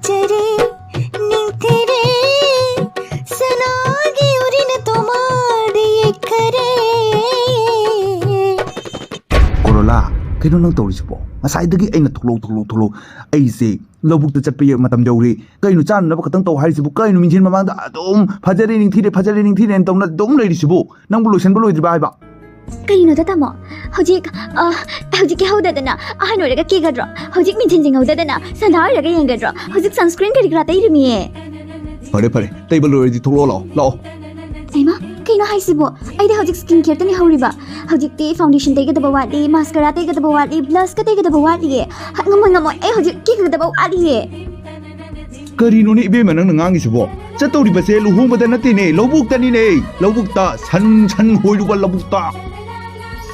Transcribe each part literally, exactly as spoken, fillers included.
ꯆꯔꯦ ꯅꯤꯡꯊꯤꯔꯦ ꯁꯅꯥꯒꯤ ꯎꯔꯤꯅ ꯇꯣꯃꯥꯗꯤ ꯌꯦꯛꯈꯔꯦ꯫ ꯀꯣꯔꯣꯂꯥ, ꯀꯩꯅꯣ ꯅꯪ ꯇꯧꯔꯤꯁꯤꯕꯣ? ꯉꯁꯥꯏꯗꯒꯤ ꯑꯩꯅ ꯊꯣꯛꯂꯛꯎ, ꯊꯣꯛꯂꯛꯎ, ꯊꯣꯛꯂꯛꯎ꯫ ꯑꯩꯁꯦ ꯂꯧꯕꯨꯛꯇ ꯆꯠꯄꯒꯤ ꯃꯇꯝ ꯌꯧꯔꯦ꯫ ꯀꯩꯅꯣ ꯆꯥꯅꯅꯕ ꯈꯛꯇꯪ ꯇꯧ ꯍꯥꯏꯔꯤꯁꯤꯕꯨ? ꯀꯩꯅꯣ ꯃꯤꯡꯁꯦꯜ ꯃꯃꯥꯡꯗ ꯑꯗꯨꯝ "ꯐꯖꯔꯦ ꯅꯤꯡꯊꯤꯔꯦ, ꯐꯖꯔꯦ ꯅꯤꯡꯊꯤꯔꯦꯅ" ꯇꯧꯅ ꯑꯗꯨꯝ ꯂꯩꯔꯤꯁꯤꯕꯨ? ꯅꯪꯕꯨ ꯂꯣꯏꯁꯤꯟꯕ ꯂꯣꯏꯗ꯭ꯔꯤꯕ ꯍꯥꯏꯕ? ꯀꯩꯅꯣꯗ ꯇꯥꯃꯣ? ꯍꯧꯖꯤꯛ, ꯑ, ꯍꯧꯖꯤꯛ ꯀꯦꯍꯧꯗꯗꯅ ꯑꯍꯟ ꯑꯣꯏꯔꯒ ꯀꯦꯒꯗ꯭ꯔꯣ? ꯍꯧꯖꯤꯛ ꯃꯤꯡꯁꯦꯟ ꯌꯦꯡꯍꯧꯗꯗꯅ ꯁꯟꯗꯥ ꯑꯣꯏꯔꯒ ꯌꯦꯡꯒꯗ꯭ꯔꯣ? ꯍꯧꯖꯤꯛ sunscreen ꯀꯔꯤ ꯀꯔꯥ ꯇꯩꯔꯤꯃꯤꯌꯦ꯫ ꯐꯔꯦ, ꯐꯔꯦ, ꯇꯩꯕ ꯂꯣꯏꯔꯗꯤ ꯊꯣꯛꯂꯛꯑꯣ ꯂꯥꯛꯑꯣ, ꯂꯥꯛꯑꯣ꯫ ꯍꯩꯃꯥ, ꯀꯩꯅꯣ ꯍꯥꯏꯁꯤꯕꯣ? ꯑꯩꯗꯤ ꯍꯧꯖꯤꯛ skin careꯇꯅꯤ ꯍꯧꯔꯤꯕ꯫ ꯍꯧꯖꯤꯛꯇꯤ foundation ꯇꯩꯒꯗꯕ ꯋꯥꯠꯂꯤ, mascara ꯇꯩꯒꯗꯕ ꯋꯥꯠꯂꯤ, blushꯀ ꯇꯩꯒꯗꯕ ꯋꯥꯠꯂꯤꯌꯦ꯫ ꯍ, ꯉꯝꯃꯣꯏ, ꯉꯝꯃꯣꯏ, ꯑꯩ ꯍꯧꯖꯤꯛ ꯀꯦꯒꯗꯕ ꯋꯥꯠꯂꯤꯌꯦ꯫ ꯀꯔꯤꯅꯣꯅꯦ ꯏꯕꯦꯝꯃ ꯅꯪꯅ ꯉꯥꯡꯉꯤꯁꯤꯕꯣ? ꯆꯠꯇꯧꯔꯤꯕꯁꯦ ꯂꯨꯍꯣꯡꯕꯗ ꯅꯠꯇꯦꯅꯦ, ꯂꯧꯕꯨꯛꯇꯅꯤꯅꯦ, ꯂꯧꯕꯨꯛꯇ, ꯁꯟ, ꯁꯟ ꯍꯣꯏꯔꯨꯕ ꯂꯧꯕꯨꯛꯇ꯫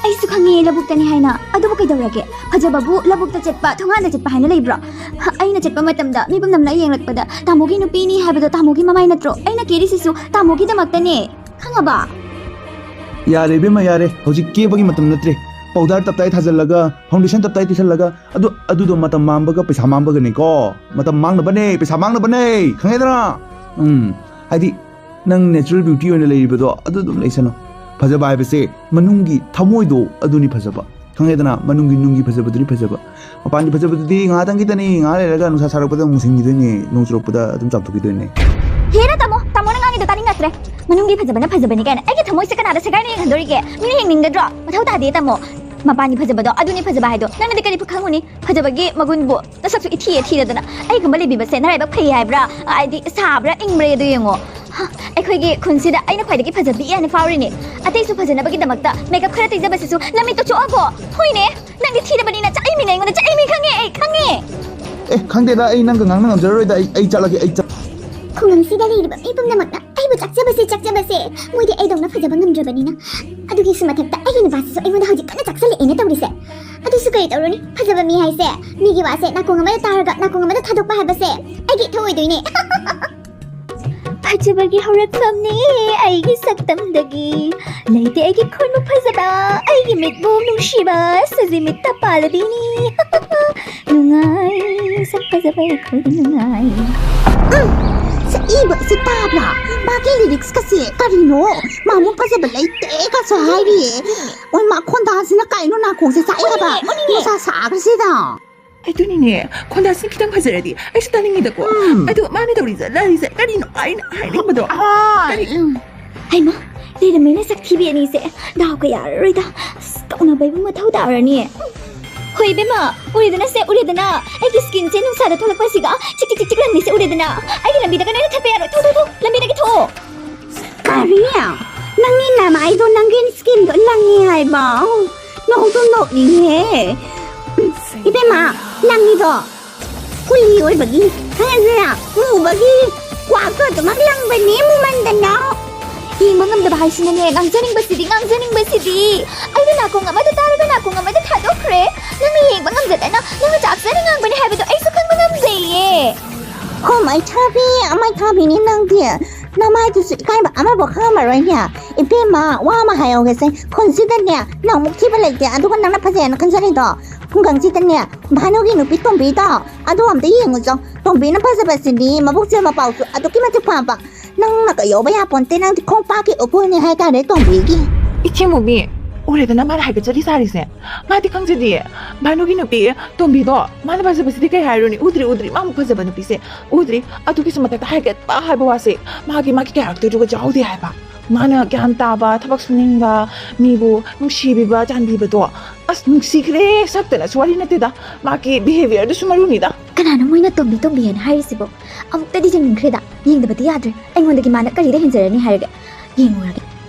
ꯑꯩꯁꯨ ꯈꯪꯉꯦ ꯂꯧꯕꯨꯛꯇꯅꯤ ꯍꯥꯏꯅ, ꯑꯗꯨꯕꯨ ꯀꯩꯗꯧꯔꯒꯦ? ꯐꯖꯕꯕꯨ ꯂꯧꯕꯨꯛꯇ ꯆꯠꯄ, ꯊꯣꯡꯒꯥꯟꯗ ꯆꯠꯄ ꯍꯥꯏꯅ ꯂꯩꯕ꯭ꯔꯣ? ꯍ, ꯑꯩꯅ ꯆꯠꯄ ꯃꯇꯝꯗ ꯃꯤꯄꯨꯝꯅ ꯌꯦꯡꯂꯛꯄꯗ ꯇꯥꯃꯣꯒꯤ ꯅꯨꯄꯤꯅꯤ ꯍꯥꯏꯕꯗꯣ ꯇꯥꯃꯣꯒꯤ ꯃꯃꯥꯏ ꯅꯠꯇ꯭ꯔꯣ? ꯑꯩꯅ ꯀꯦꯔꯤꯁꯤꯁꯨ ꯇꯥꯃꯣꯒꯤꯗꯃꯛꯇꯅꯦ, ꯈꯪꯉꯕ? ꯌꯥꯔꯦ ꯏꯕꯦꯝꯃ, ꯌꯥꯔꯦ, ꯍꯧꯖꯤꯛ ꯀꯦꯕꯒꯤ ꯃꯇꯝ ꯅꯠꯇ꯭ꯔꯦ꯫ Powder ꯇꯞꯇꯥꯏ ꯊꯥꯖꯤꯜꯂꯒ, foundation ꯇꯞꯇꯥꯏ ꯇꯩꯁꯜꯂꯒ, ꯑꯗꯨ, ꯑꯗꯨꯗꯣ ꯃꯇꯝ ꯃꯥꯡꯕꯒ ꯄꯩꯁꯥ ꯃꯥꯡꯕꯒꯅꯤꯀꯣ꯫ ꯃꯇꯝ ꯃꯥꯡꯅꯕꯅꯦ, ꯄꯩꯁꯥ ꯃꯥꯡꯅꯕꯅꯦ, ꯈꯪꯉꯦꯗꯅ? ꯎꯝ, ꯍꯥꯏꯗꯤ ꯅꯪ natural beauty ꯑꯣꯏꯅ ꯂꯩꯔꯤꯕꯗꯣ ꯑꯗꯨ ꯑꯗꯨꯝ ꯂꯩꯁꯅꯨ꯫ ꯐꯖꯕ ꯍꯥꯏꯕꯁꯦ ꯃꯅꯨꯡꯒꯤ ꯊꯃꯣꯏꯗꯣ ꯑꯗꯨꯅꯤ ꯐꯖꯕ, ꯈꯪꯉꯦꯗꯅ? ꯃꯅꯨꯡꯒꯤ ꯅꯨꯡꯒꯤ ꯐꯖꯕꯗꯨꯅꯤ ꯐꯖꯕ꯫ ꯃꯄꯥꯟꯒꯤ ꯐꯖꯕꯗꯨꯗꯤ ꯉꯥꯏꯍꯥꯛꯇꯪꯒꯤꯇꯅꯤ, ꯉꯥꯏꯍꯥꯛ ꯂꯩꯔꯒ ꯅꯨꯡꯁꯥ ꯁꯥꯔꯛꯄꯗ ꯑꯃꯨꯛ ꯁꯤꯟꯈꯤꯗꯣꯏꯅꯦ, ꯅꯣꯡ ꯆꯨꯔꯛꯄꯗ ꯑꯗꯨꯝ ꯆꯥꯝꯊꯣꯛꯈꯤꯗꯣꯏꯅꯦ꯫ ꯍꯦꯔꯥ ꯇꯥꯃꯣ, ꯇꯥꯃꯣꯅ ꯉꯥꯡꯉꯤꯗꯣ ꯇꯥꯅꯤꯡꯉꯛꯇ꯭ꯔꯦ꯫ ꯃꯅꯨꯡꯒꯤ ꯐꯖꯕꯅ ꯐꯖꯕꯅꯤ ꯀꯥꯏꯅ ꯑꯩꯒꯤ ꯊꯃꯣꯏꯁꯦ ꯀꯅꯥꯗ ꯁꯦꯒꯥꯏꯅ ꯌꯦꯡꯍꯟꯗꯣꯔꯤꯒꯦ? ꯃꯤꯅ ꯌꯦꯡꯅꯤꯡꯒꯗ꯭ꯔꯣ? ꯃꯊꯧ ꯇꯥꯗꯦ ꯇꯥꯃꯣ꯫ ꯃꯄꯥꯟꯒꯤ ꯐꯖꯕꯗꯣ ꯑꯗꯨꯅꯤ ꯐꯖꯕ ꯍꯥꯏꯗꯣ꯫ ꯅꯪꯅꯗꯤ ꯀꯔꯤ ꯈꯪꯉꯨꯅꯤ? ꯐꯖꯕꯒꯤ ꯃꯒꯨꯟꯕꯨ꯫ ꯅꯁꯛꯁꯨ ꯏꯊꯤꯌꯦ ꯊꯤꯗꯗꯅ꯫ ꯑꯩꯒꯨꯝꯕ ꯂꯩꯕꯤꯕꯁꯦ ꯅꯔꯥꯏꯕꯛ ꯐꯩ ꯍꯥꯏꯕ꯭ꯔꯥ? ꯍꯥꯏꯗꯤ ꯁꯥꯕ꯭ꯔꯥ ꯏꯪꯕ꯭ꯔꯥ ꯑꯗꯨ ꯌꯦꯡꯉꯣ꯫ ꯍ, ꯑꯩꯈꯣꯏꯒꯤ ꯈꯨꯟꯁꯤꯗ ꯑꯩꯅ ꯈ꯭ꯋꯥꯏꯗꯒꯤ ꯐꯖꯕꯤ ꯍꯥꯏꯅ ꯐꯥꯎꯔꯤꯅꯦ꯫ ꯑꯇꯩꯁꯨ ꯐꯖꯅꯕꯒꯤꯗꯃꯛꯇ makeup ꯈꯔ ꯇꯩꯖꯕꯁꯤꯁꯨ ꯅꯃꯤꯠꯇꯣ ꯆꯣꯛꯑꯕꯣ? ꯍꯣꯏꯅꯦ, ꯅꯪꯗꯤ ꯊꯤꯔꯕꯅꯤꯅ ꯆꯩꯃꯤꯅꯦ, ꯑꯩꯉꯣꯟꯗ ꯆꯩꯃꯤ ꯈꯪꯉꯦ ꯑꯩ, ꯈꯪꯉꯦ꯫ ꯑꯦ, ꯈꯪꯗꯦꯗ, ꯑꯩ ꯅꯪꯒ ꯉꯥꯡꯅ ꯉꯝꯖꯔꯔꯣꯏꯗ, ꯑꯩ, ꯑꯩ ꯆꯠꯂꯒꯦ, ꯑꯩ ꯆꯠ- ꯈꯨꯡꯒꯪꯁꯤꯗ ꯂꯩꯔꯤꯕ ꯃꯤ ꯄꯨꯝꯅꯃꯛꯅ ꯑꯩꯕꯨ ꯆꯥꯛꯆꯕꯁꯦ, ꯆꯥꯛꯆꯕꯁꯦ꯫ ꯃꯣꯏꯗꯤ ꯑꯩꯗꯧꯅ ꯐꯖꯕ ꯉꯝꯗ꯭ꯔꯕꯅꯤꯅ꯫ ꯑꯗꯨꯒꯤꯁꯨ ꯃꯊꯛꯇ ꯑꯩꯒꯤ ꯅꯨꯄꯥꯁꯤꯁꯨ ꯑꯩꯉꯣꯟꯗ ꯍꯧꯖꯤꯛ ꯀꯟꯅ ꯆꯥꯛꯆꯜꯂꯛꯑꯦꯅ ꯇꯧꯔꯤꯁꯦ꯫ ꯑꯗꯨꯁꯨ ꯀꯔꯤ ꯇꯧꯔꯨꯅꯤ? ꯐꯖꯕ ꯃꯤ ꯍꯥꯏꯁꯦ, ꯃꯤꯒꯤ ꯋꯥꯁꯦ ꯅꯥꯀꯣꯡ ꯑꯃꯗ ꯇꯥꯔꯒ ꯅꯥꯀꯣꯡ ꯑꯃꯗ ꯊꯥꯗꯣꯛꯄ ꯍꯥꯏꯕꯁꯦ ꯑꯩꯒꯤ ꯏꯊꯧ ꯑꯣꯏꯗꯣꯏꯅꯦ꯫ ꯐꯖꯕꯒꯤ ꯍꯧꯔꯛꯐꯝꯅꯤ ꯑꯩꯒꯤ ꯁꯛꯇꯝꯗꯒꯤ꯫ ꯂꯩꯇꯦ ꯑꯩꯒꯤ ꯈꯨꯠꯃꯨꯛ ꯐꯖꯕ, ꯑꯩꯒꯤ ꯃꯤꯠꯃꯨꯛ ꯅꯨꯡꯁꯤꯕ, ꯁꯖꯤ ꯃꯤꯠꯇ ꯄꯥꯜꯂꯕꯤꯅꯤ꯫ ꯅꯨꯡꯉꯥꯏ, ꯁꯛ ꯐꯖꯕ ꯑꯩꯈꯣꯏꯗꯤ ꯅꯨꯡꯉꯥꯏ꯫ ꯎꯝ, ꯁꯛꯏꯕꯁꯤ ꯇꯥꯕ꯭ꯔꯥ? ꯃꯥꯒꯤ ꯂꯤꯔꯤꯛꯁꯀꯁꯦ ꯀꯔꯤꯅꯣ? ꯃꯥꯃꯨꯛ ꯐꯖꯕ ꯂꯩꯇꯦ ꯀꯁꯨ ꯍꯥꯏꯔꯤꯌꯦ꯫ ꯑꯣꯏ ꯃꯥ, ꯈꯣꯟꯗꯥꯁꯤꯅ ꯀꯩꯅꯣ ꯅꯥꯀꯣꯡꯁꯦ ꯆꯥꯛꯑꯦ ꯍꯥꯏꯕ? ꯎꯅꯤꯡꯉꯦ, ꯎꯅꯤꯡꯉꯦ꯫ ꯅꯨꯡꯁꯥ ꯁꯥꯈ꯭ꯔꯁꯤꯗ꯫ ꯑꯗꯨꯅꯤꯅꯦ, ꯈꯣꯟꯗꯥꯁꯤ ꯈꯤꯇꯪ ꯐꯖꯔꯗꯤ ꯑꯩꯁꯨ ꯇꯥꯅꯤꯡꯉꯤꯗꯀꯣ꯫ ꯎꯝ꯫ ꯑꯗꯨ ꯃꯥꯅ ꯇꯧꯔꯤꯁꯦ, ꯂꯥꯔꯤꯁꯦ ꯀꯔꯤꯅꯣ ꯑꯩꯅ ꯍꯥꯏꯅꯤꯡꯕꯗꯣ? ꯍꯣꯏ꯫ ꯀꯔꯤ? ꯎꯝ꯫ ꯍꯩꯃꯥ, ꯂꯩꯔꯝꯃꯦꯅꯦ ꯁꯛ ꯊꯤꯕꯤ ꯑꯅꯤꯁꯦ꯫ ꯗꯥꯎꯒ ꯌꯥꯔꯔꯣꯏꯗ꯫ ꯑꯁ, ꯀꯧꯅꯕꯩꯕꯨ ꯃꯊꯧ ꯇꯥꯔꯅꯤ꯫ ꯍꯣꯏ ꯏꯕꯦꯝꯃ, ꯎꯔꯦꯗꯅ ꯁꯦ, ꯎꯔꯦꯗꯅ꯫ ꯑꯩꯒꯤ skinꯁꯦ ꯅꯨꯡꯁꯥꯗ ꯊꯣꯛꯂꯛꯄꯁꯤꯒ ꯆꯤꯛ ꯆꯤꯛ ꯆꯤꯛ ꯆꯤꯛ ꯂꯪꯉꯤꯁꯦ ꯎꯔꯦꯗꯅ꯫ ꯑꯩꯒꯤ ꯂꯝꯕꯤꯗꯒ ꯅꯣꯏꯅ ꯊꯠꯄ ꯌꯥꯔꯣꯏ꯫ ꯊꯣꯛ, ꯊꯣꯛ, ꯊꯣꯛ, ꯂꯝꯕꯤꯗꯒꯤ ꯊꯣꯛꯑꯣ꯫ ꯀꯔꯤ? ꯅꯪꯒꯤ ꯅꯃꯥꯏꯗꯣ ꯅꯪꯒꯤ skinꯗꯣ ꯂꯪꯉꯤ ꯍꯥꯏꯕ? ꯅꯣꯛꯇꯨ ꯅꯣꯛꯅꯤꯡꯉꯦ꯫ ꯏꯕꯦꯝꯃ, ꯂꯪꯉꯤꯗꯣ ꯀꯨꯂꯤ ꯑꯣꯏꯕꯒꯤ, ꯈꯪꯉꯦꯗꯅ, ꯃꯨꯕꯒꯤ ꯀ꯭ꯋꯥꯛꯇꯣ ꯑꯗꯨꯃꯛ ꯂꯪꯕꯅꯦ, ꯃꯨꯃꯟꯗꯅ꯫ ꯌꯦꯡꯕ ꯉꯝꯗꯕ ꯍꯥꯏꯁꯤꯅꯅꯦ, ꯉꯥꯡꯖꯅꯤꯡꯕꯁꯤꯗꯤ, ꯉꯥꯡꯖꯅꯤꯡꯕꯁꯤꯗꯤ꯫ ꯑꯩꯅ ꯅꯥꯀꯣꯡ ꯑꯃꯗ ꯇꯥꯔꯒ ꯅꯥꯀꯣꯡ ꯑꯃꯗ ꯊꯥꯗꯣꯛꯈ꯭ꯔꯦ꯫ ꯅꯪꯅ ꯌꯦꯡꯕ ꯉꯝꯗꯗꯅ, ꯅꯪꯅ ꯆꯥꯛꯆꯅ ꯉꯥꯡꯕꯅꯦ ꯍꯥꯏꯕꯗꯣ ꯑꯩꯁꯨ ꯈꯪꯕ ꯉꯝꯖꯩꯌꯦ꯫ ꯍꯣ, ꯃꯥꯏꯊꯥꯕꯤ, ꯃꯥꯏꯊꯥꯕꯤꯅꯤ ꯅꯪꯗꯤ꯫ ꯅꯃꯥꯏꯗꯨꯁꯨ ꯏꯀꯥꯏꯕ ꯑꯃꯐꯥꯎ ꯈꯪꯉꯝꯃꯔꯣꯏꯅꯦ꯫ ꯏꯕꯦꯝꯃ, ꯋꯥ ꯑꯃ ꯍꯥꯏꯍꯧꯒꯦꯁꯦ꯫ ꯈꯨꯟꯁꯤꯗꯅꯦ, ꯅꯪꯃꯨꯛ ꯊꯤꯕ ꯂꯩꯇꯦ, ꯑꯗꯨꯒ ꯅꯪꯅ ꯐꯖꯩꯅ ꯈꯟꯖꯔꯤꯗꯣ꯫ ꯈꯨꯡꯒꯪꯁꯤꯗꯅꯦ, ꯚꯥꯅꯨꯒꯤ ꯅꯨꯄꯤ ꯇꯣꯝꯕꯤꯗꯣ, ꯑꯗꯨ ꯑꯝꯇ ꯌꯦꯡꯉꯨꯆꯣ꯫ ꯇꯣꯝꯕꯤꯅ ꯐꯖꯕꯁꯤꯗꯤ ꯃꯕꯨꯛꯁꯦ ꯃꯄꯥꯎꯁꯨ ꯑꯗꯨꯛꯀꯤ ꯃꯇꯤꯛ ꯐꯕ꯫ ꯅꯪꯅ ꯀꯩ ꯌꯧꯕ ꯌꯥꯄꯣꯟꯇꯦ, ꯅꯪꯗꯤ ꯈꯣꯡꯄꯥꯛꯀꯤ ꯎꯀꯨꯜꯅꯤ ꯍꯥꯏꯇꯥꯔꯦ, ꯇꯣꯝꯕꯤꯒꯤ꯫ ꯏꯆꯦ ꯃꯨꯕꯤ, ꯎꯔꯦꯗꯅ ꯃꯥꯅ ꯍꯥꯏꯒꯠꯆꯔꯤ ꯁꯥꯔꯤꯁꯦ꯫ ꯃꯥꯗꯤ ꯈꯪꯖꯗꯤꯌꯦ, ꯚꯥꯅꯨꯒꯤ ꯅꯨꯄꯤ ꯇꯣꯝꯕꯤꯗꯣ, ꯃꯥꯅ ꯐꯖꯕꯁꯤꯗꯤ ꯀꯩ ꯍꯥꯏꯔꯨꯅꯤ? ꯎꯗ꯭ꯔꯤ, ꯎꯗ꯭ꯔꯤ, ꯃꯥꯃꯨꯛ ꯐꯖꯕ ꯅꯨꯄꯤꯁꯦ ꯎꯗ꯭ꯔꯤ꯫ ꯑꯗꯨꯒꯤꯁꯨ ꯃꯊꯛꯇ ꯍꯥꯏꯒꯠꯄ ꯍꯥꯏꯕ ꯋꯥꯁꯦ ꯃꯥꯒꯤ, ꯃꯥꯒꯤ characterꯗꯨꯒ ꯌꯥꯎꯗꯦ ꯍꯥꯏꯕ꯫ ꯃꯥꯅ ꯒ꯭ꯌꯥꯟ ꯇꯥꯕ, ꯊꯕꯛ ꯁꯨꯅꯤꯡꯕ, ꯃꯤꯕꯨ ꯅꯨꯡꯁꯤꯕꯤꯕ, ꯆꯥꯟꯕꯤꯕꯗꯣ꯫ ꯑꯁ, ꯅꯨꯡꯁꯤꯈ꯭ꯔꯦ, ꯁꯛꯇꯅꯁꯨ ꯋꯥꯔꯤ ꯅꯠꯇꯦꯗ꯫ ꯃꯥꯒꯤ behaviourꯗꯨꯁꯨ ꯃꯔꯨꯅꯤꯗ꯫ ꯀꯅꯥꯅꯣ ꯃꯣꯏꯅ ꯇꯣꯝꯕꯤ ꯇꯣꯝꯕꯤ ꯍꯥꯏꯅ ꯍꯥꯏꯔꯤꯁꯤꯕꯣ? ꯑꯃꯨꯛꯇꯗꯤ ꯌꯦꯡꯅꯤꯡꯈ꯭ꯔꯦꯗ꯫ ꯌꯦꯡꯗꯕꯗꯤ ꯌꯥꯗ꯭ꯔꯦ꯫ ꯑꯩꯉꯣꯟꯗꯒꯤ ꯃꯥꯅ ꯀꯔꯤꯗ ꯍꯦꯟꯖꯔꯅꯤ ꯍꯥꯏꯔꯒꯦ? ꯌꯦꯡꯉꯨꯔꯒꯦ꯫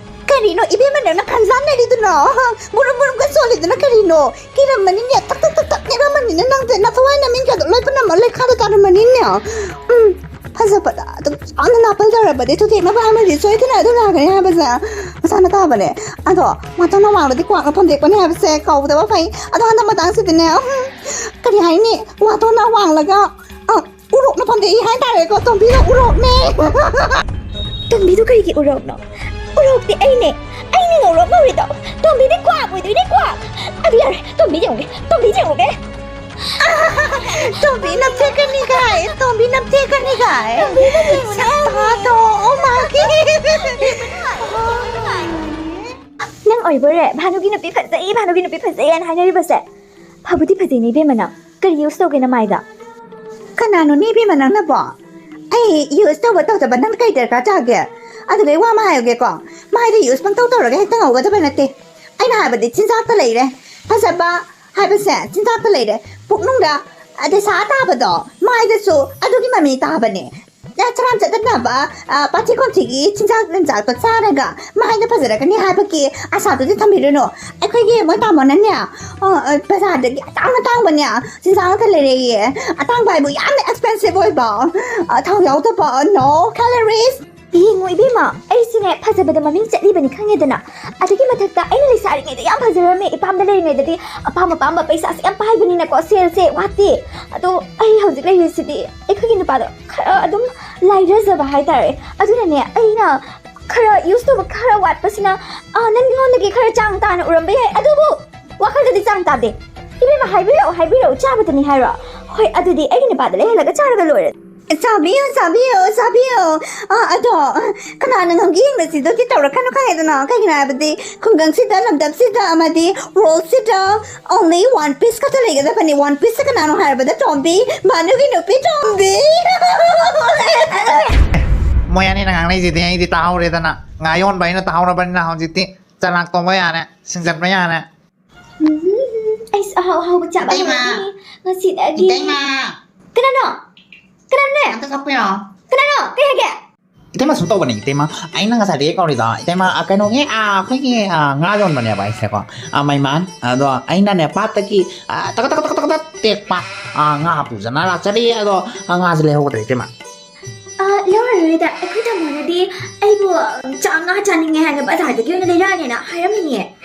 ꯀꯔꯤꯅꯣ ꯏꯕꯦꯝꯃ ꯅꯪꯅ ꯈꯟꯖꯥꯟꯅꯔꯤꯗꯨꯅꯣ? ꯕꯨꯔꯨꯝ ꯕꯨꯔꯨꯝꯒ ꯆꯣꯜꯂꯤꯗꯨꯅ ꯀꯔꯤꯅꯣ? ꯀꯤꯔꯝꯃꯅꯤꯅꯦ, ꯇꯛ ꯇꯛ ꯇꯛ ꯇꯛ ꯅꯤꯛꯔꯝꯃꯅꯤꯅꯦ ꯅꯪꯁꯦ꯫ ꯅꯊꯋꯥꯏ ꯅꯃꯤꯠꯀꯗꯣ ꯂꯣꯏ ꯄꯨꯝꯅꯃꯛ ꯂꯩꯈꯥꯗ ꯇꯥꯔꯝꯃꯅꯤꯅꯦ꯫ ꯎꯝ, ꯐꯖꯕꯗ ꯑꯗꯨꯝ ꯆꯥꯎꯅ ꯅꯥꯄꯜ ꯇꯧꯔꯕꯗꯤ ꯊꯨꯊꯦꯛꯅꯕ ꯑꯃꯗꯤ ꯁꯣꯏꯗꯅ ꯑꯗꯨꯝ ꯂꯥꯛꯀꯅꯤ ꯍꯥꯏꯕꯁꯦ ꯃꯁꯥꯅ ꯇꯥꯕꯅꯦ꯫ ꯑꯗꯣ ꯃꯇꯣꯟꯅ ꯋꯥꯡꯂꯗꯤ ꯀ꯭ꯋꯥꯛꯅ ꯐꯝꯗꯦꯛꯄꯅꯤ ꯍꯥꯏꯕꯁꯦ ꯀꯥꯎꯗꯕ ꯐꯩ꯫ ꯑꯗꯣ ꯍꯟꯗꯛ ꯃꯇꯥꯡꯁꯤꯗꯤꯅꯦ, ꯎꯝ, ꯀꯔꯤ ꯍꯥꯏꯅꯤ, ꯋꯥꯇꯣꯟꯅ ꯋꯥꯡꯂꯒ, ꯑ, ꯎꯔꯣꯛꯅ ꯐꯝꯗꯦꯛꯏ ꯍꯥꯏꯇꯥꯔꯦꯀꯣ, ꯇꯣꯝꯕꯤꯗꯣ ꯎꯔꯣꯛꯅꯦ꯫ ꯇꯣꯝꯕꯤꯗꯣ ꯀꯔꯤꯒꯤ ꯎꯔꯣꯛꯅꯣ? ꯎꯔꯣꯛꯇꯤ ꯑꯩꯅꯦ꯫ ꯑꯩꯅꯦ ꯉꯧꯔꯣꯛ ꯉꯧꯔꯤꯗꯣ꯫ ꯇꯣꯝꯕꯤꯗꯤ ꯀ꯭ꯋꯥꯛ ꯑꯣꯏꯗꯣꯏꯅꯦ, ꯀ꯭ꯋꯥꯛ꯫ ꯑꯗꯨ ꯌꯥꯔꯦ, ꯇꯣꯝꯕꯤ ꯌꯦꯡꯉꯨꯒꯦ, ꯇꯣꯝꯕꯤ ꯌꯦꯡꯉꯨꯒꯦ꯫ ꯇꯣꯝꯕꯤ ꯅꯞꯊꯦꯛꯀꯅꯤ ꯀꯥꯏ, ꯇꯣꯝꯕꯤ ꯅꯞꯊꯦꯛꯀꯅꯤ ꯀꯥꯏ꯫ ꯇꯣꯝꯕꯤꯗ ꯌꯦꯡꯉꯨꯅꯦ꯫ ꯁꯛꯇꯥꯗꯣ, oh my God꯫ ꯅꯪ ꯑꯣꯏꯕꯣꯏꯔꯦ, "ꯚꯥꯅꯨꯒꯤ ꯅꯨꯄꯤ ꯐꯖꯩ, ꯚꯥꯅꯨꯒꯤ ꯅꯨꯄꯤ ꯐꯖꯩ" ꯍꯥꯏꯅ ꯍꯥꯏꯅꯔꯤꯕꯁꯦ꯫ ꯐꯕꯨꯗꯤ ꯐꯖꯩꯅꯦ ꯏꯕꯦꯝꯃ ꯅꯪ꯫ ꯀꯔꯤ use ꯇꯧꯒꯦ ꯅꯃꯥꯏꯗ? ꯀꯅꯥꯅꯣꯅꯦ ꯏꯕꯦꯝꯃ ꯅꯪꯅꯕꯣ? ꯑꯩ use ꯇꯧꯕ ꯇꯧꯗꯕ ꯅꯪ ꯀꯩ ꯗꯔꯀꯥꯔ ꯇꯥꯒꯦ? ꯑꯗꯨꯒ ꯑꯩ ꯋꯥ ꯑꯃ ꯍꯥꯏꯔꯒꯦꯀꯣ, ꯃꯥꯏꯗ use ꯄꯪꯇꯧ ꯇꯧꯔꯒ ꯍꯦꯛꯇ ꯉꯧꯒꯗꯕ ꯅꯠꯇꯦ꯫ ꯑꯩꯅ ꯍꯥꯏꯕꯗꯤ ꯆꯤꯟꯖꯥꯛꯇ ꯂꯩꯔꯦ꯫ ꯐꯖꯕ ꯍꯥꯏꯕꯁꯦ ꯆꯤꯟꯖꯥꯛꯇ ꯂꯩꯔꯦ꯫ ꯄꯨꯛꯅꯨꯡꯗ ꯑꯗꯩ ꯁꯥ ꯇꯥꯕꯗꯣ ꯃꯥꯏꯗꯁꯨ ꯑꯗꯨꯒꯤ ꯃꯃꯤ ꯇꯥꯕꯅꯦ꯫ ꯆꯔꯥꯝ ꯆꯠꯇꯅꯕ, ꯑ, ꯄꯥꯊꯤ ꯈꯣꯟꯊꯤꯒꯤ ꯆꯤꯟꯖꯥꯛ ꯂꯤꯟꯖꯥꯛꯇꯣ ꯆꯥꯔꯒ ꯃꯥꯏꯗ ꯐꯖꯔꯛꯀꯅꯤ ꯍꯥꯏꯕꯒꯤ ꯑꯁꯥꯗꯨꯗꯤ ꯊꯝꯕꯤꯔꯨꯅꯨ꯫ ꯑꯩꯈꯣꯏꯒꯤ ꯃꯣꯏ ꯇꯥꯃꯣꯅꯅꯦ, ꯑ, ꯑ, ꯕꯖꯥꯔꯗꯒꯤ ꯑꯇꯥꯡ ꯑꯇꯥꯡꯕꯅꯦ ꯆꯤꯟꯖꯥꯛ ꯉꯥꯛꯇ ꯂꯩꯔꯛꯏꯌꯦ꯫ ꯑꯇꯥꯡꯕ ꯍꯥꯏꯕꯨ ꯌꯥꯝꯅ expensive ꯑꯣꯏꯕ, ꯑ, ꯊꯥꯎ ꯌꯥꯎꯗꯕ, no calories꯫ ꯌꯦꯡꯉꯣ ꯏꯕꯦꯝꯃ, ꯑꯩꯁꯨꯅꯦ ꯐꯖꯕꯗ ꯃꯃꯤꯡ ꯆꯠꯂꯤꯕꯅꯤ ꯈꯪꯉꯦꯗꯅ꯫ ꯑꯗꯨꯒꯤ ꯃꯊꯛꯇ ꯑꯩꯅ ꯂꯩꯁꯥꯔꯤꯉꯩꯗ ꯌꯥꯝ ꯐꯖꯔꯝꯃꯦ, ꯏꯄꯥꯝꯗ ꯂꯩꯔꯤꯉꯩꯗꯗꯤ ꯑꯄꯥꯝ ꯑꯄꯥꯝꯕ ꯄꯩꯁꯥꯁꯦ ꯌꯥꯝ ꯄꯥꯏꯕꯅꯤꯅꯀꯣ, ꯁꯦꯜꯁꯦ ꯋꯥꯠꯇꯦ꯫ ꯑꯗꯣ ꯑꯩ ꯍꯧꯖꯤꯛ ꯂꯩꯔꯤꯁꯤꯗꯤ ꯑꯩꯈꯣꯏꯒꯤ ꯅꯨꯄꯥꯗꯣ ꯈꯔ ꯑꯗꯨꯝ ꯂꯥꯏꯔꯖꯕ ꯍꯥꯏꯇꯥꯔꯦ꯫ ꯑꯗꯨꯅꯅꯦ ꯑꯩꯅ ꯈꯔ use ꯇꯧꯕ ꯈꯔ ꯋꯥꯠꯄꯁꯤꯅ, ꯑꯥ, ꯅꯪꯉꯣꯟꯗꯒꯤ ꯈꯔ ꯆꯥꯡ ꯇꯥꯅ ꯎꯔꯝꯕ ꯌꯥꯏ, ꯑꯗꯨꯕꯨ ꯋꯥꯈꯜꯗꯗꯤ ꯆꯥꯡ ꯇꯥꯗꯦ꯫ ꯏꯕꯦꯝꯃ, ꯍꯥꯏꯕꯤꯔꯛꯑꯣ, ꯍꯥꯏꯕꯤꯔꯛꯑꯣ, ꯆꯥꯕꯗꯅꯤ ꯍꯥꯏꯔꯣ? ꯍꯣꯏ, ꯑꯗꯨꯗꯤ ꯑꯩꯒꯤ ꯅꯨꯄꯥꯗ ꯂꯩꯍꯜꯂꯒ ꯆꯥꯔꯒ ꯂꯣꯏꯔꯦ꯫ ꯆꯥꯕꯤꯌꯨ, ꯆꯥꯕꯤꯌꯨ, ꯆꯥꯕꯤꯌꯨ꯫ ꯑꯥ, ꯑꯗꯣ, ꯀꯅꯥꯅ ꯉꯝꯒꯦ ꯌꯦꯡꯕꯁꯤꯗꯣ ꯇꯧꯔꯛꯀꯅꯨ ꯈꯪꯉꯦꯗꯅ꯫ ꯀꯩꯒꯤꯅꯣ ꯍꯥꯏꯕꯗꯤ ꯈꯨꯡꯒꯪꯁꯤꯗ, ꯂꯝꯗꯝꯁꯤꯗ ꯑꯃꯗꯤ worldꯁꯤꯗ only one piece ꯈꯛꯇ ꯂꯩꯒꯗꯕꯅꯤ꯫ One piece ꯀꯅꯥꯅꯣ ꯍꯥꯏꯔꯕꯗ ꯇꯣꯝꯕꯤ, ꯃꯥꯅꯨꯒꯤ ꯅꯨꯄꯤ ꯇꯣꯝꯕꯤ꯫ ꯃꯣꯏ ꯑꯅꯤꯅ ꯉꯥꯡꯅꯩꯁꯤꯗꯤ ꯑꯩꯗꯤ ꯇꯥꯍꯧꯔꯦꯗꯅ꯫ ꯉꯥ ꯌꯣꯟꯕ ꯑꯩꯅ ꯇꯥꯍꯧꯔꯕꯅꯤꯅ ꯍꯧꯖꯤꯛꯇꯤ ꯆꯅꯥꯛ ꯇꯣꯡꯕ ꯌꯥꯔꯦ, ꯁꯤꯡꯖꯟꯕ ꯌꯥꯔꯦ꯫ ꯎꯝ, ꯑꯩꯁꯨ ꯑꯍꯥꯎ ꯑꯍꯥꯎꯕ ꯆꯥꯕ ꯏꯇꯩꯃ! ꯍꯧꯔꯛꯀꯅꯤ ꯉꯁꯤꯗꯒꯤ꯫ ꯏꯇꯩꯃ! ꯀꯅꯥꯅꯣ? ꯀꯅꯥꯅꯣꯅꯦ? ꯑꯝꯇ ꯊꯣꯛꯄꯤꯔꯛꯑꯣ꯫ ꯀꯅꯥꯅꯣ? ꯀꯩ ꯍꯥꯏꯒꯦ? ꯏꯇꯩꯃ, ꯁꯨꯝ ꯇꯧꯕꯅꯦ, ꯏꯇꯩꯃ꯫ ꯑꯩꯅ ꯉꯁꯥꯏꯗꯒꯤ ꯀꯧꯔꯤꯗꯣ, ꯏꯇꯩꯃ, ꯑ, ꯀꯩꯅꯣꯒꯤ, ꯑ, ꯑꯩꯈꯣꯏꯒꯤ, ꯑ, ꯉꯥ ꯌꯣꯟꯕꯅꯦꯕ ꯑꯩꯁꯦꯀꯣ꯫ ꯑ, ꯃꯩꯃꯥꯟ꯫ ꯑꯗꯣ ꯑꯩꯅꯅꯦ, ꯄꯥꯠꯇꯒꯤ, ꯑ, ꯇꯀ ꯇꯛ ꯇꯛ ꯇꯛ ꯇꯛ ꯇꯦꯛꯄ, ꯑ, ꯉꯥ ꯄꯨꯖꯅ ꯂꯥꯛꯆꯔꯤ꯫ ꯑꯗꯣ, ꯑ, ꯉꯥꯁꯦ ꯂꯩꯍꯧꯗ꯭ꯔꯦ, ꯏꯇꯩꯃ꯫ ꯑ, ꯂꯧꯔꯔꯣꯏꯗ꯫ ꯑꯩꯈꯣꯏ ꯇꯥꯃꯣꯅꯗꯤ ꯑꯩꯕꯨ, ꯑ, ꯆꯥ-, ꯉꯥ ꯆꯥꯅꯤꯡꯉꯦ ꯍꯥꯏꯅ ꯕꯖꯥꯔꯗꯒꯤ ꯑꯣꯏꯅ ꯂꯩꯔꯛꯑꯅꯦꯅ ꯍꯥꯏꯔꯝꯃꯤꯅꯦ꯫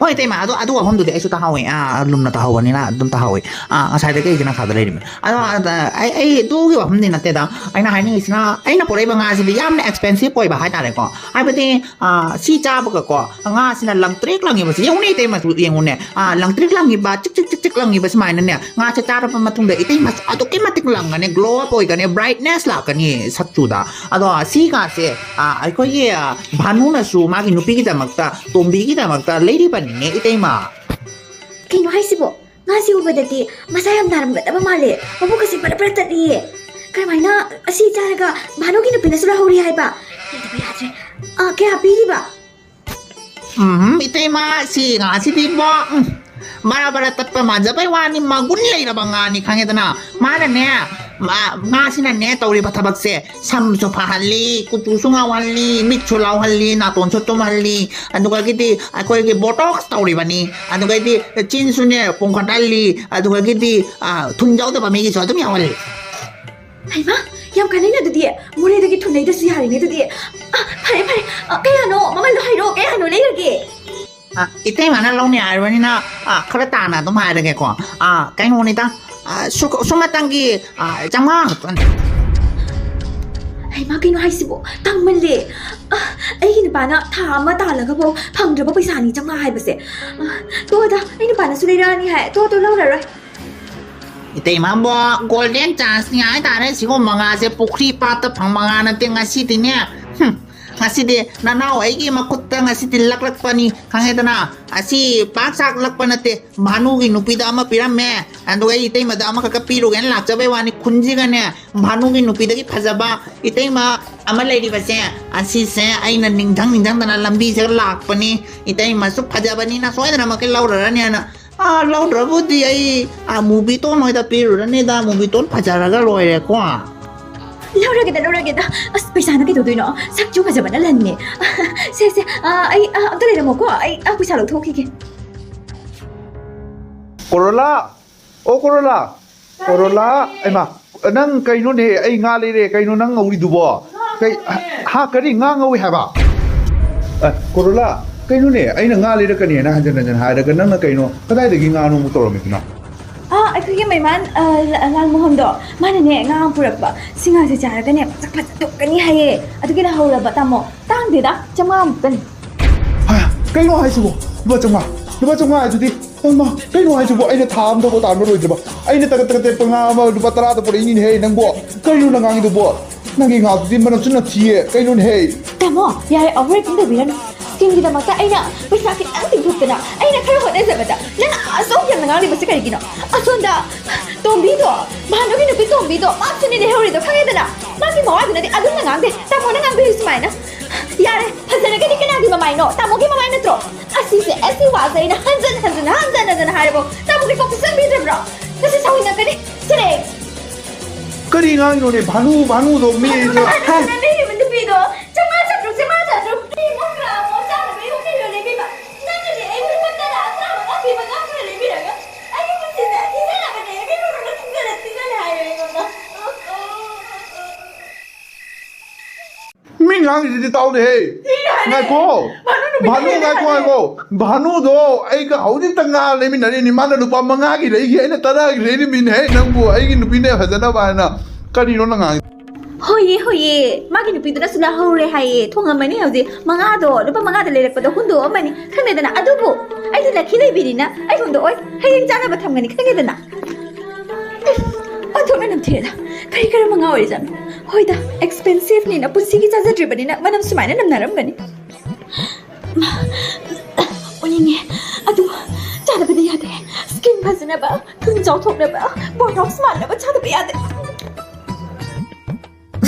ꯍꯣꯏ, ꯏꯇꯩꯃ, ꯑꯗꯨ, ꯑꯗꯨ ꯋꯥꯐꯝꯗꯨꯗꯤ ꯑꯩꯁꯨ ꯇꯥꯍꯧꯋꯦ꯫ ꯑꯥ, ꯂꯨꯝꯅ ꯇꯥꯍꯧꯕꯅꯤꯅ ꯑꯗꯨꯝ ꯇꯥꯍꯧꯋꯦ꯫ ꯑꯥ, ꯉꯁꯥꯏꯗꯒꯤ ꯑꯩꯁꯦ ꯅꯈꯥꯗ ꯂꯩꯔꯤꯕꯅꯤ꯫ ꯑꯗꯣ, ꯑꯗ, ꯑꯩ, ꯑꯩ ꯑꯗꯨꯒꯤ ꯋꯥꯐꯝꯗꯤ ꯅꯠꯇꯦꯗ꯫ ꯑꯩꯅ ꯍꯥꯏꯅꯤꯡꯉꯤꯁꯤꯅ, ꯑꯩꯅ ꯄꯣꯔꯛꯏꯕ ꯉꯥꯁꯤꯗꯤ ꯌꯥꯝꯅ expensive ꯑꯣꯏꯕ ꯍꯥꯏꯇꯥꯔꯦꯀꯣ꯫ ꯍꯥꯏꯕꯗꯤ, ꯑꯥ, ꯁꯤ ꯆꯥꯕꯒꯀꯣ, ꯉꯥꯁꯤꯅ ꯂꯪꯇ꯭ꯔꯤꯛ ꯂꯪꯉꯤꯕꯁꯤ ꯌꯦꯡꯉꯨꯅꯦ, ꯏꯇꯩꯃꯁꯨ ꯌꯦꯡꯉꯨꯅꯦ꯫ ꯑꯥ, ꯂꯪꯇ꯭ꯔꯤꯛ ꯂꯪꯉꯤꯕ, ꯆꯤꯛ ꯆꯤꯛ ꯆꯤꯛ ꯆꯤꯛ ꯂꯪꯉꯤꯕ ꯁꯨꯃꯥꯏꯅꯅꯦ, ꯉꯥꯁꯦ ꯆꯥꯔꯕ ꯃꯇꯨꯡꯗ ꯏꯇꯩꯃꯁꯨ ꯑꯗꯨꯛꯀꯤ ꯃꯇꯤꯛ ꯂꯪꯒꯅꯤ, glow up ꯑꯣꯏꯒꯅꯤ, brightness ꯂꯥꯛꯀꯅꯤ ꯁꯛꯆꯨꯗ꯫ ꯑꯗꯣ ꯁꯤꯒꯥꯁꯦ, ꯑꯥ, ꯑꯩꯈꯣꯏꯒꯤ, ꯑꯥ, ꯚꯥꯅꯨꯅꯁꯨ ꯃꯥꯒꯤ ꯅꯨꯄꯤꯒꯤꯗꯃꯛꯇ, ꯇꯣꯝꯕꯤꯒꯤꯗꯃꯛꯇ ꯂꯩꯔꯤꯕꯅꯤꯅꯦ, ꯏꯇꯩꯃ꯫ ꯀꯩꯅꯣ ꯍꯥꯏꯁꯤꯕꯣ? ꯉꯥꯁꯤ ꯎꯕꯗꯗꯤ ꯃꯁꯥ ꯌꯥꯝ ꯅꯥꯔꯝꯒꯗꯕ ꯃꯥꯜꯂꯦ꯫ ꯃꯕꯨꯛꯀꯁꯦ ꯕꯔ ꯕꯔ ꯇꯠꯂꯤꯌꯦ꯫ ꯀꯔꯝꯍꯥꯏꯅ ꯑꯁꯤ ꯆꯥꯔꯒ ꯚꯥꯅꯨꯒꯤ ꯅꯨꯄꯤꯅꯁꯨ ꯂꯧꯍꯧꯔꯤ ꯍꯥꯏꯕ? ꯌꯥꯗꯕ ꯌꯥꯗ꯭ꯔꯦ꯫ ꯑꯥ, ꯀꯌꯥ ꯄꯤꯔꯤꯕ? ꯎꯝ, ꯏꯇꯩꯃ, ꯁꯤ ꯉꯥꯁꯤꯗꯤꯕꯣ, ꯎꯝ, ꯕꯔꯥ ꯕꯔꯥ ꯇꯠꯄ ꯃꯥꯟꯖꯕꯩ ꯋꯥꯅꯤ, ꯃꯒꯨꯟ ꯂꯩꯔꯕ ꯉꯥꯅꯤ, ꯈꯪꯉꯦꯗꯅ? ꯃꯥꯅꯅꯦ, ꯃꯥ-, ꯉꯥꯁꯤꯅꯅꯦ ꯇꯧꯔꯤꯕ ꯊꯕꯛꯁꯦ, ꯁꯝꯁꯨ ꯐꯍꯜꯂꯤ, ꯀꯨꯆꯨꯁꯨ ꯉꯧꯍꯜꯂꯤ, ꯃꯤꯠꯁꯨ ꯂꯥꯎꯍꯜꯂꯤ, ꯅꯥꯇꯣꯟꯁꯨ ꯇꯨꯝꯍꯜꯂꯤ, ꯑꯗꯨꯒꯒꯤꯗꯤ ꯑꯩꯈꯣꯏꯒꯤ Botox ꯇꯧꯔꯤꯕꯅꯤ, ꯑꯗꯨꯒꯩꯗꯤ ꯆꯤꯟꯁꯨꯅꯦ ꯄꯣꯝꯈꯠꯍꯜꯂꯤ, ꯑꯗꯨꯒꯒꯤꯗꯤ, ꯑ, ꯊꯨꯟ ꯌꯥꯎꯗꯕ ꯃꯤꯒꯤꯁꯨ ꯑꯗꯨꯝ ꯌꯥꯎꯍꯜꯂꯤ꯫ ꯍꯩꯃꯥ, ꯌꯥꯝ ꯀꯥꯟꯅꯩꯅ ꯑꯗꯨꯗꯤ꯫ ꯃꯣꯔꯦꯗꯒꯤ ꯊꯨꯟ ꯂꯩꯗ꯭ꯔꯁꯨ ꯌꯥꯔꯦꯅꯦ ꯑꯗꯨꯗꯤ꯫ ꯑ, ꯐꯔꯦ, ꯐꯔꯦ꯫ ꯑ, ꯀꯌꯥꯅꯣ? ꯃꯃꯜꯗꯣ ꯍꯥꯏꯔꯛꯑꯣ, ꯀꯌꯥꯅꯣ ꯂꯩꯔꯒꯦ? ꯑ, ꯏꯇꯩꯃꯅ ꯂꯧꯅꯤ ꯍꯥꯏꯔꯕꯅꯤꯅ, ꯑ, ꯈꯔ ꯇꯥꯅ ꯑꯗꯨꯝ ꯍꯥꯏꯔꯒꯦꯀꯣ꯫ ꯑ, ꯀꯩꯅꯣꯅꯤꯗ, ꯑ, ꯁꯨ-, ꯁꯨꯝꯃꯇꯪꯒꯤ, ꯑ, ꯆꯥꯝꯃꯉꯥ ꯈꯛꯇꯅꯤ꯫ ꯍꯩꯃꯥ, ꯀꯩꯅꯣ ꯍꯥꯏꯁꯤꯕꯣ? ꯇꯥꯡꯃꯜꯂꯦ꯫ ꯑ, ꯑꯩꯒꯤ ꯅꯨꯄꯥꯅ ꯊꯥ ꯑꯃ ꯇꯥꯜꯂꯒꯐꯥꯎ ꯐꯪꯗ꯭ꯔꯕ ꯄꯩꯁꯥꯅꯤ ꯆꯥꯝꯃꯉꯥ ꯍꯥꯏꯕꯁꯦ꯫ ꯑ, ꯇꯣꯛꯑꯣꯗ, ꯑꯩ ꯅꯨꯄꯥꯅꯁꯨ ꯂꯩꯔꯛꯑꯅꯤ ꯍꯥꯏ꯫ ꯇꯣꯛꯑꯣ, ꯇꯣꯛꯑꯣ, ꯂꯧꯔꯔꯣꯏ꯫ ꯏꯇꯩꯃꯕꯣ, golden chance ꯅꯤ ꯍꯥꯏꯇꯥꯔꯦ꯫ ꯁꯤꯒꯨꯝꯕ ꯉꯥꯁꯦ ꯄꯨꯈ꯭ꯔꯤ ꯄꯥꯠꯇ ꯐꯪꯕ ꯉꯥ ꯅꯠꯇꯦ꯫ ꯉꯁꯤꯗꯤꯅꯦ, ꯍꯨꯝ, ꯉꯁꯤꯗꯤ ꯅꯅꯥꯎ ꯑꯩꯒꯤ ꯃꯈꯨꯠꯇ ꯉꯁꯤꯗꯤ ꯂꯛꯂꯛꯄꯅꯤ, ꯈꯪꯉꯦꯗꯅ? ꯑꯁꯤ ꯄꯥꯛ ꯆꯥꯛꯂꯛꯄ ꯅꯠꯇꯦ꯫ ꯚꯥꯅꯨꯒꯤ ꯅꯨꯄꯤꯗ ꯑꯃ ꯄꯤꯔꯝꯃꯦ, ꯑꯗꯨꯒ ꯑꯩ ꯏꯇꯩꯃꯗ ꯑꯃꯈꯛꯀ ꯄꯤꯔꯨꯒꯦꯅ ꯂꯥꯛꯆꯕꯩ ꯋꯥꯅꯤ꯫ ꯈꯨꯟꯁꯤꯒꯅꯦ, ꯚꯥꯅꯨꯒꯤ ꯅꯨꯄꯤꯗꯒꯤ ꯐꯖꯕ ꯏꯇꯩꯃ ꯑꯃ ꯂꯩꯔꯤꯕꯁꯦ, ꯑꯁꯤꯁꯦ ꯑꯩꯅ ꯅꯤꯡꯊꯪ ꯅꯤꯡꯊꯪꯗꯅ ꯂꯝꯕꯤꯁꯤꯗ ꯂꯥꯛꯄꯅꯤ꯫ ꯏꯇꯩꯃꯁꯨ ꯐꯖꯕꯅꯤꯅ ꯁꯣꯏꯗꯅꯃꯛꯀꯤ ꯂꯧꯔꯔꯅꯤ ꯍꯥꯏꯅ꯫ ꯑꯥ, ꯂꯧꯗ꯭ꯔꯕꯨꯗꯤ ꯑꯩ, ꯑꯥ, ꯃꯨꯕꯤꯇꯣꯟ ꯍꯣꯏꯗ ꯄꯤꯔꯨꯔꯅꯤꯗ, ꯃꯨꯕꯤꯇꯣꯟ ꯐꯖꯔꯒ ꯂꯣꯏꯔꯦꯀꯣ꯫ ꯂꯧꯔꯒꯦꯗ, ꯂꯧꯔꯒꯦꯗ꯫ ꯑꯁ, ꯄꯩꯁꯥꯅ ꯀꯩꯗꯧꯗꯣꯏꯅꯣ? ꯁꯛꯁꯨ ꯐꯖꯕꯅ ꯂꯟꯅꯤ꯫ ꯁꯦ, ꯁꯦ, ꯑꯥ, ꯑꯩ, ꯑꯥ, ꯑꯝꯇ ꯂꯩꯔꯝꯃꯣꯀꯣ, ꯑꯩ, ꯑꯥ, ꯄꯩꯁꯥ ꯂꯧꯊꯣꯛꯈꯤꯒꯦ꯫ ꯀꯣꯔꯣꯂꯥ! ꯑꯣ, ꯀꯣꯔꯣꯂꯥ! ꯀꯣꯔꯣꯂꯥ! ꯍꯩꯃꯥ, ꯅꯪ ꯀꯩꯅꯣꯅꯦ? ꯑꯩ ꯉꯥ ꯂꯩꯔꯦ꯫ ꯀꯩꯅꯣ ꯅꯪ ꯉꯧꯔꯤꯗꯨꯕꯣ? ꯀꯩ, ꯍꯥ, ꯀꯔꯤ? ꯉꯥ ꯉꯧꯏ ꯍꯥꯏꯕ? ꯑ, ꯀꯣꯔꯣꯂꯥ! ꯀꯩꯅꯣꯅꯦ, ꯑꯩꯅ ꯉꯥ ꯂꯩꯔꯛꯀꯅꯤ ꯍꯥꯏꯅ ꯍꯟꯖꯟ ꯍꯟꯖꯟ ꯍꯥꯏꯔꯒ ꯅꯪꯅ ꯀꯩꯅꯣ ꯀꯗꯥꯏꯗꯒꯤ ꯉꯥꯅꯣ ꯑꯃꯨꯛ ꯇꯧꯔꯝꯃꯤꯗꯨꯅ? ꯑꯥ, ꯑꯩꯈꯣꯏꯒꯤ ꯃꯩꯃꯥꯟ, ꯑ, ꯂ-, ꯂꯥꯜ ꯃꯣꯍꯟꯗꯣ, ꯃꯥꯅꯅꯦ ꯉꯥ ꯑꯃ ꯄꯨꯔꯛꯄ꯫ ꯁꯤ ꯉꯥꯁꯦ ꯆꯥꯔꯒꯅꯦ ꯃꯁꯛ ꯐꯖ ꯊꯣꯛꯀꯅꯤ ꯍꯥꯏꯌꯦ꯫ ꯑꯗꯨꯒꯤ ꯂꯧꯍꯧꯔꯕ, ꯇꯥꯃꯣ꯫ ꯇꯥꯡꯗꯦꯗ, ꯆꯥꯝꯃꯉꯥꯃꯨꯛꯇꯅꯤ꯫ ꯍꯥ, ꯀꯩꯅꯣ ꯍꯥꯏꯁꯤꯕꯣ? ꯂꯨꯄꯥ ꯆꯥꯝꯃꯉꯥ? ꯂꯨꯄꯥ ꯆꯥꯝꯃꯉꯥ ꯍꯥꯏꯗꯨꯗꯤ? ꯍꯩꯃꯥ, ꯀꯩꯅꯣ ꯍꯥꯏꯁꯤꯕꯣ? ꯑꯩꯅ ꯊꯥ ꯑꯃꯗꯕꯨ ꯇꯥꯟꯕ ꯂꯣꯏꯗ꯭ꯔꯤꯕ꯫ ꯑꯩꯅ ꯇꯒꯠ ꯇꯒꯠ ꯇꯦꯛꯄ ꯉꯥ ꯑꯃ ꯂꯨꯄꯥ ꯇꯔꯥꯗ ꯄꯨꯔꯛꯏꯅꯤꯅꯦꯍꯦ ꯅꯪꯕꯣ꯫ ꯀꯩꯅꯣ ꯅꯪ ꯉꯥꯡꯉꯤꯗꯨꯕꯣ? ꯅꯪꯒꯤ ꯉꯥꯗꯨꯗꯤ ꯃꯅꯝꯁꯨ ꯅꯝꯊꯤꯌꯦ꯫ ꯀꯩꯅꯣꯅꯦꯍꯦ? ꯇꯥꯃꯣ, ꯌꯥꯔꯦ, overacting ꯇꯧꯕꯤꯔꯅꯨ꯫ Skinꯒꯤꯗꯃꯛꯇ ꯑꯩꯅ ꯄꯩꯁꯥ ꯈꯤꯇꯪ ꯇꯤꯡꯊꯣꯛꯇꯅ ꯑꯩꯅ ꯈꯔ ꯍꯣꯠꯅꯖꯕꯗ ꯅꯪ ꯑꯁꯨꯛ ꯌꯥꯝꯅ ꯉꯥꯡꯂꯤꯕꯁꯤ ꯀꯔꯤꯒꯤꯅꯣ? ꯑꯁꯣꯝꯗ ꯇꯣꯝꯕꯤꯗꯣ, ꯚꯥꯅꯨꯒꯤ ꯅꯨꯄꯤ ꯇꯣꯝꯕꯤꯗꯣ, ꯃꯥꯁꯨꯅꯤ ꯂꯩꯍꯧꯔꯤꯗꯣ, ꯈꯪꯉꯦꯗꯅ? ꯃꯥꯒꯤ ꯃꯋꯥꯗꯨꯅꯗꯤ ꯑꯗꯨꯝꯅ ꯉꯥꯡꯗꯦ, ꯇꯥꯃꯣꯅ ꯉꯥꯡꯕꯤꯔꯤ ꯁꯨꯃꯥꯏꯅ꯫ ꯌꯥꯔꯦ, ꯐꯖꯔꯒꯗꯤ ꯀꯅꯥꯒꯤ ꯃꯃꯥꯏꯅꯣ? ꯇꯥꯃꯣꯒꯤ ꯃꯃꯥꯏ ꯅꯠꯇ꯭ꯔꯣ? ꯑꯁꯤꯁꯦ, ꯑꯁꯤ ꯋꯥꯁꯦ ꯑꯩꯅ ꯍꯟꯖꯟ ꯍꯟꯖꯟ, ꯍꯟꯖꯟ ꯍꯟꯖꯟ ꯍꯥꯏꯔꯕꯣ? ꯇꯥꯃꯣꯒꯤ ꯀꯣꯛꯇ ꯆꯪꯕꯤꯗ꯭ꯔꯕ꯭ꯔꯣ? ꯉꯁꯤ ꯁꯥꯎꯅꯤꯡꯉꯛꯀꯅꯤ꯫ ꯆꯠꯂꯦ꯫ ꯀꯔꯤ ꯉꯥꯡꯉꯤꯅꯣꯅꯦ? ꯚꯥꯅꯨ, ꯚꯥꯅꯨꯗꯣ ꯃꯤ ꯑꯗꯨꯅ ꯍꯥꯏꯔꯤꯕ ꯅꯨꯄꯤꯗꯣ ꯆꯥꯝꯃꯉꯥ, ꯆꯥꯇ꯭ꯔꯨꯛ, ꯆꯥꯝꯃꯉꯥ, ꯆꯥꯇ꯭ꯔꯨꯛ ꯄꯤꯔꯤꯕ ꯒ꯭ꯔꯥꯝ ꯑꯃ ꯆꯥꯅꯕ ꯏꯕꯨꯡ ꯀꯩꯅꯣ ꯂꯩꯕꯤꯕ꯫ ꯅꯪꯅꯗꯤ ꯑꯩꯕꯨ ꯂꯨꯄꯥ ꯇꯔꯥ, ꯇꯔꯥꯃꯉꯥ ꯄꯤꯕ ꯉꯥ ꯈꯔ ꯂꯩꯕꯤꯔꯒ ꯑꯩꯒꯤ ꯄꯨꯟꯁꯤꯁꯦ ꯊꯤꯖꯤꯜꯂꯕꯅꯦ꯫ ꯃꯤ ꯃꯃꯥꯡꯗ ꯊꯤꯖꯤꯜꯂ, ꯊꯤꯖꯤꯜꯂꯦ ꯍꯥꯏꯔꯦ ꯑꯩꯉꯣꯟꯗ꯫ ꯃꯤ ꯉꯥꯡꯉꯤꯁꯤꯗꯤ ꯇꯥꯎꯗꯦꯍꯦ꯫ ꯊꯤꯔꯦ ꯍꯥꯏꯔꯦ꯫ ꯉꯥꯏꯈꯣ꯫ ꯚꯥꯅꯨ ꯅꯨꯄꯤꯗꯣ ꯚꯥꯅꯨ, ꯊꯤꯔꯦ ꯉꯥꯏꯈꯣ, ꯍꯥꯏꯔꯦ꯫ ꯉꯥꯏꯈꯣ꯫ ꯚꯥꯅꯨꯗꯣ ꯑꯩꯒ ꯍꯧꯖꯤꯛꯇ ꯉꯥ ꯂꯩꯃꯤꯟꯅꯔꯤꯅꯤ꯫ ꯃꯥꯅ ꯂꯨꯄꯥ ꯃꯉꯥꯒꯤ ꯂꯩꯒꯦ, ꯑꯩꯅ ꯇꯔꯥꯒꯤ ꯂꯩꯔꯤꯃꯤꯅꯦꯍꯦ꯫ ꯅꯪꯕꯨ ꯑꯩꯒꯤ ꯅꯨꯄꯤꯅ ꯐꯖꯅꯕ ꯍꯥꯏꯅ ꯀꯔꯤꯅꯣ ꯅꯪ ꯉꯥꯡꯉꯤ? ꯍꯣꯏꯌꯦ, ꯍꯣꯏꯌꯦ, ꯃꯥꯒꯤ ꯅꯨꯄꯤꯗꯨꯅꯁꯨ ꯂꯧꯍꯧꯔꯦ ꯍꯥꯏꯌꯦ꯫ ꯊꯣꯡꯉꯝꯃꯅꯤ ꯍꯧꯖꯤꯛ꯫ ꯃꯉꯥꯗꯣ, ꯂꯨꯄꯥ ꯃꯉꯥꯗ ꯂꯩꯔꯛꯄꯗꯣ ꯍꯨꯟꯗꯣꯛꯑꯝꯃꯅꯤ, ꯈꯪꯉꯦꯗꯅ? ꯑꯗꯨꯕꯨ ꯑꯩꯗꯤ ꯂꯛꯈꯤ ꯂꯩꯕꯤꯅꯤꯅ ꯑꯩ ꯍꯨꯟꯗꯣꯛꯑꯣꯏ꯫ ꯍꯌꯦꯡ ꯆꯥꯅꯕ ꯊꯝꯒꯅꯤ, ꯈꯪꯉꯦꯗꯅ? ꯑꯣꯟꯊꯣꯛꯅ ꯅꯝꯊꯤꯔꯦꯗ꯫ ꯀꯔꯤ ꯀꯔꯝꯕ ꯉꯥ ꯑꯣꯏꯔꯤꯖꯥꯠꯅꯣ? ꯍꯣꯏꯗ, expensiveꯅꯤꯅ, ꯄꯨꯟꯁꯤꯒꯤ ꯆꯥꯖꯗ꯭ꯔꯤꯕꯅꯤꯅ ꯃꯅꯝ ꯁꯨꯃꯥꯏꯅ ꯅꯝꯅꯔꯝꯒꯅꯤ꯫ ꯑꯣꯅꯤꯡꯉꯦ꯫ ꯑꯗꯨ ꯆꯥꯗꯕꯗꯤ ꯌꯥꯗꯦ꯫ Skin ꯐꯖꯅꯕ, ꯊꯨꯟ ꯆꯥꯎꯊꯣꯛꯅꯕ, Botox ꯃꯥꯟꯅꯕ ꯆꯥꯗꯕ ꯌꯥꯗꯦ꯫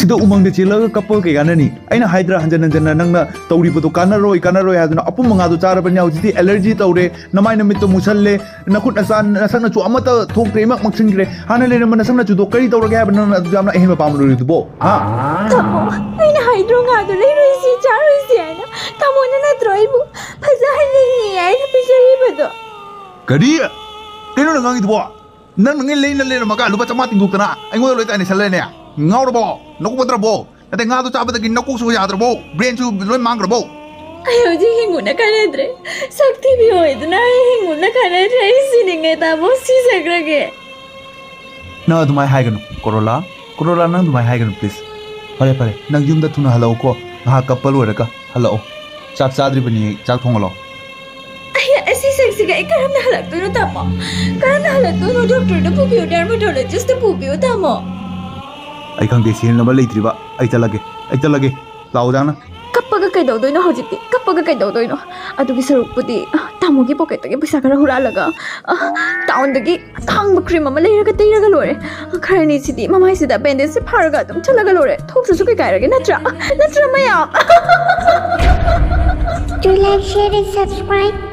ꯁꯤꯗ ꯎꯃꯪꯗ ꯆꯦꯜꯂꯒ ꯀꯞꯄꯒ ꯀꯩ ꯀꯥꯟꯅꯅꯤ? ꯑꯩꯅ ꯍꯥꯏꯗ꯭ꯔꯥ ꯍꯟꯖꯟ ꯍꯟꯖꯟꯅ, ꯅꯪꯅ ꯇꯧꯔꯤꯕꯗꯣ ꯀꯥꯟꯅꯔꯣꯏ, ꯀꯥꯟꯅꯔꯣꯏ ꯍꯥꯏꯗꯨꯅ? ꯑꯄꯨꯝꯕ ꯉꯥꯗꯣ ꯆꯥꯔꯕꯅꯤꯅ ꯍꯧꯖꯤꯛꯇꯤ allergy ꯇꯧꯔꯦ, ꯅꯃꯥꯏ ꯅꯃꯤꯠꯇꯣ ꯃꯨꯁꯜꯂꯦ, ꯅꯈꯨꯠ ꯅꯁꯥ ꯅꯁꯛ ꯅꯆꯨ ꯑꯃꯠꯇ ꯊꯣꯛꯇ꯭ꯔꯦ, ꯏꯃꯛ ꯃꯛꯁꯤꯟꯈ꯭ꯔꯦ꯫ ꯍꯥꯟꯅ ꯂꯩꯔꯝꯕ ꯅꯁꯛ ꯅꯆꯨꯗꯣ ꯀꯔꯤ ꯇꯧꯔꯒꯦ ꯍꯥꯏꯕ ꯅꯪꯅ ꯑꯗꯨ ꯌꯥꯝꯅ ꯑꯍꯦꯟꯕ ꯄꯥꯝꯂꯨꯔꯤꯗꯨꯕꯣ? ꯍꯥ? ꯇꯥꯃꯣ, ꯑꯩꯅ ꯍꯥꯏꯗ꯭ꯔꯣ ꯉꯥꯗꯣ ꯂꯩꯔꯨꯁꯤ, ꯆꯥꯔꯨꯁꯤ ꯍꯥꯏꯅ? ꯇꯥꯃꯣꯅ ꯅꯠꯇ꯭ꯔꯣ ꯑꯩꯕꯨ ꯐꯖꯍꯟꯅꯤꯡꯉꯤ ꯍꯥꯏꯅ ꯄꯤꯖꯔꯤꯕꯗꯣ? ꯀꯔꯤ? ꯀꯩꯅꯣ ꯅꯪ ꯉꯥꯡꯉꯤꯗꯨꯕꯣ? ꯅꯪ ꯅꯪꯒꯤ ꯂꯩꯅ ꯂꯩꯔꯝꯃꯒ ꯂꯨꯄꯥ ꯆꯥꯝꯃꯉꯥ ꯇꯤꯡꯊꯣꯛꯇꯅ ꯑꯩꯉꯣꯟꯗ ꯂꯣꯏ ꯇꯥꯏꯅꯁꯜꯂꯦꯅꯦ꯫ ꯉꯥꯎꯔꯕꯣ? ꯅꯀꯣꯛ ꯐꯠꯇ꯭ꯔꯕꯣ? ꯅꯠꯇꯦ, ꯉꯥꯗꯣ ꯆꯥꯕꯗꯒꯤ ꯅꯀꯣꯛꯁꯨ ꯌꯥꯗ꯭ꯔꯕꯣ? Brainꯁꯨ ꯂꯣꯏ ꯃꯥꯡꯈ꯭ꯔꯕꯣ? ꯑꯩ ꯍꯧꯖꯤꯛ ꯍꯤꯡꯕꯅ ꯀꯥꯟꯅꯗ꯭ꯔꯦ꯫ ꯁꯛ ꯊꯤꯕꯤ ꯑꯣꯏꯗꯨꯅ ꯑꯩ ꯍꯤꯡꯕꯅ ꯀꯥꯟꯅꯗ꯭ꯔꯦ꯫ ꯑꯩ ꯁꯤꯅꯤꯡꯉꯦ ꯇꯥꯃꯣ, ꯁꯤꯖꯈ꯭ꯔꯒꯦ꯫ ꯅꯪ ꯑꯗꯨꯃꯥꯏꯅ ꯍꯥꯏꯒꯅꯨ ꯀꯣꯔꯣꯂꯥ꯫ ꯀꯣꯔꯣꯂꯥ, ꯅꯪ ꯑꯗꯨꯃꯥꯏꯅ ꯍꯥꯏꯒꯅꯨ please꯫ ꯐꯔꯦ ꯐꯔꯦ, ꯅꯪ ꯌꯨꯝꯗ ꯊꯨꯅ ꯍꯜꯂꯛꯎꯀꯣ꯫ ꯉꯥꯏꯍꯥꯛ ꯀꯞꯄ ꯂꯣꯏꯔꯒ ꯍꯜꯂꯛꯑꯣ꯫ ꯆꯥꯛ ꯆꯥꯗ꯭ꯔꯤꯕꯅꯤ, ꯆꯥꯛ ꯊꯣꯡꯍꯜꯂꯣ꯫ ꯑꯩ ꯑꯁꯤ ꯁꯛꯁꯤꯒ ꯑꯩ ꯀꯔꯝꯅ ꯍꯜꯂꯛꯇꯣꯏꯅꯣ ꯇꯥꯃꯣ? ꯀꯔꯝꯅ ꯍꯜꯂꯛꯇꯣꯏꯅꯣ? ꯗꯣꯛꯇꯔꯗ ꯄꯨꯕꯤꯌꯨ, ꯗꯔꯃꯥꯇꯣꯂꯣꯖꯤꯁꯇ ꯄꯨꯕꯤꯌꯨ ꯇꯥꯃꯣ꯫ ꯑꯩ ꯈꯪꯗꯦ, ꯁꯤꯖꯤꯟꯅꯕ ꯂꯩꯇ꯭ꯔꯤꯕ꯫ ꯑꯩ ꯆꯠꯂꯒꯦ, ꯑꯩ ꯆꯠꯂꯒꯦ꯫ ꯂꯥꯛꯑꯣ ꯖꯥꯅ꯫ ꯀꯞꯄꯒ ꯀꯩꯗꯧꯗꯣꯏꯅꯣ ꯍꯧꯖꯤꯛꯇꯤ? ꯀꯞꯄꯒ ꯀꯩꯗꯧꯗꯣꯏꯅꯣ? ꯑꯗꯨꯒꯤ ꯁꯔꯨꯛꯄꯨꯗꯤ, ꯑ, ꯇꯥꯃꯣꯒꯤ ꯄꯣꯀꯦꯠꯇꯒꯤ ꯄꯩꯁꯥ ꯈꯔ ꯍꯨꯔꯥꯜꯂꯒ, ꯑ, ꯇꯥꯎꯟꯗꯒꯤ ꯑꯈꯥꯡꯕ ꯀ꯭ꯔꯤꯝ ꯑꯃ ꯂꯩꯔꯒ ꯇꯩꯔꯒ ꯂꯣꯏꯔꯦ꯫ ꯑ, ꯈꯔꯅꯤꯁꯤꯗꯤ ꯃꯃꯥꯏꯁꯤꯗ ꯕꯦꯟꯗꯦꯖꯁꯦ ꯐꯥꯔꯒ ꯑꯗꯨꯝ ꯆꯠꯂꯒ ꯂꯣꯏꯔꯦ꯫ ꯊꯣꯛꯇ꯭ꯔꯁꯨ ꯀꯩ ꯀꯥꯏꯔꯒꯦ, ꯅꯠꯇ꯭ꯔꯥ? ꯅꯠꯇ꯭ꯔꯥ ꯃꯌꯥꯝ? Do like, share and subscribe.